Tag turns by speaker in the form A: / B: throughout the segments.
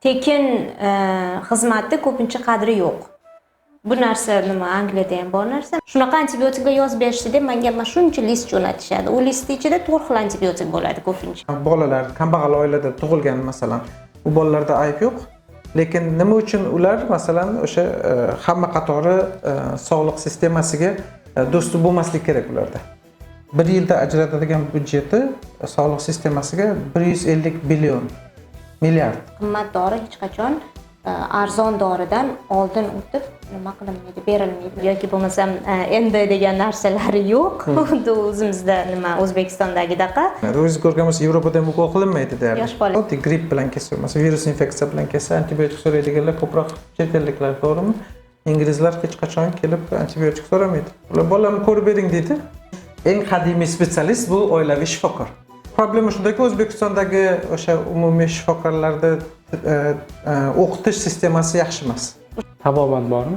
A: Tekin xizmatni ko'pincha qadri yo'q. Bu narsa nima, Angliyada ham bor narsa. Shunaqa antibiotiklar yozib berishdida, menga mana shuncha list jo'natishadi. U listni ichida to'rt xil antibiotik bo'ladi ko'pincha.
B: Bolalar kambag'al oilada tug'ilgan, masalan, u bolalarda ayb yo'q, lekin nima uchun ular, masalan, o'sha hamma qatori sog'liq sistemasiga доступ bo'lmasligi kerak? Ularda bir yilda ajratadigan byudjeti sog'liq sistemasiga 150 billion milliard.
A: Qimmat dori hech qachon arzon doridan oldin o'tib nima qilinmaydi, berilmaydi. Yoki bo'lmasam НД degan narsalari yo'q, xuddi o'zimizda nima, O'zbekistondagidaqa.
B: O'zingiz ko'rgan bo'lsa, Yevropada ham ukol qilinmaydi deyarli.
A: Yosh bola.
B: Oddiy gripp bilan kelsa, masalan, virus infeksiya bilan kelsa, antibiotik so'raydiganlar ko'proq chet elliklar, to'g'rimi? Inglizlar hech qachon kelib antibiotik so'ramaydi. Ular "Bolamni ko'rib bering" deydi. Eng qadimiy специалист bu oilaviy shifokor. Problema shundaki, O'zbekistondagi o'sha umumiy shifokorlarda o'qitish sistemasi yaxshi emas.
C: Tabobat bormi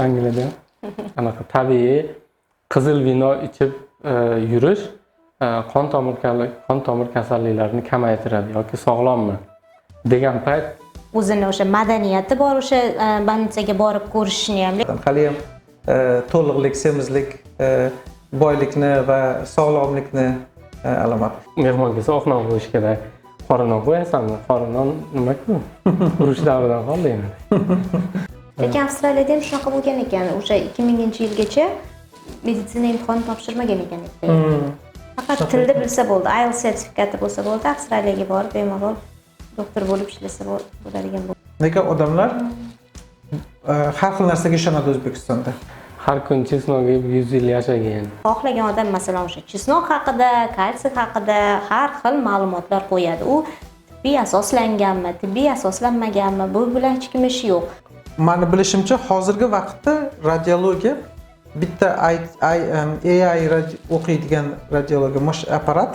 C: Angliyada? Anaqa tabiiy qizil vino ichib yurish qon tomir kasalliklarini kamaytiradi yoki sog'lommi degan payt.
A: O'zini o'sha madaniyati bor, o'sha больница ga borib ko'rishishni ham.
B: Haliyam to'liqlik, semizlik boylikni va sog'lomlikni alomati.
C: Mehmon kelsa, oq non qo'yish kerak, qora non qo'yasanmi? Qora non nimaku, urush davridan qoldi endi.
A: Lekin Avstraliyada ham shunaqa bo'lgan ekan. O'sha 2000-yilgacha meditsina imtihoni topshirmagan ekan ertaga. Faqat tilni bilsa bo'ldi, IELTS sertifikati bo'lsa bo'ldi, Avstraliyaga borib bemalol doktor bo'lib ishlasa bo'ladigan bo'ldi.
B: Lekin odamlar har xil narsaga ishonadi O'zbekistonda.
C: Har kun чеснок yeb 100 yil yashagin.
A: Xohlagan odam, masalan, o'sha чеснок haqida, kalsiy haqida har xil ma'lumotlar qo'yadi. U tibbiy asoslanganmi, tibbiy asoslanmaganmi, bu bilan hech kim ishi yo'q.
B: Mani bilishimcha, hozirgi vaqtda radiologiya bitta AI o'qiydigan radiologiya apparat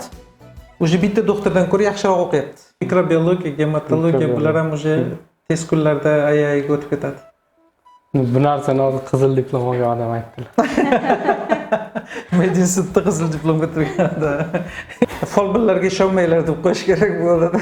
B: уже bitta doktordan ko'ra yaxshiroq o'qiyapti. Mikrobiologiya, gematologiya, bular ham уже tez kunlarda AIga o'tib ketadi.
C: Bu narsani hozir qizil diplom olgan odam aytdilar.
B: Medinstitutda qizil diplomga turganda. Folbinlarga ishonmanglar deb qo'yish kerak bo'ladi.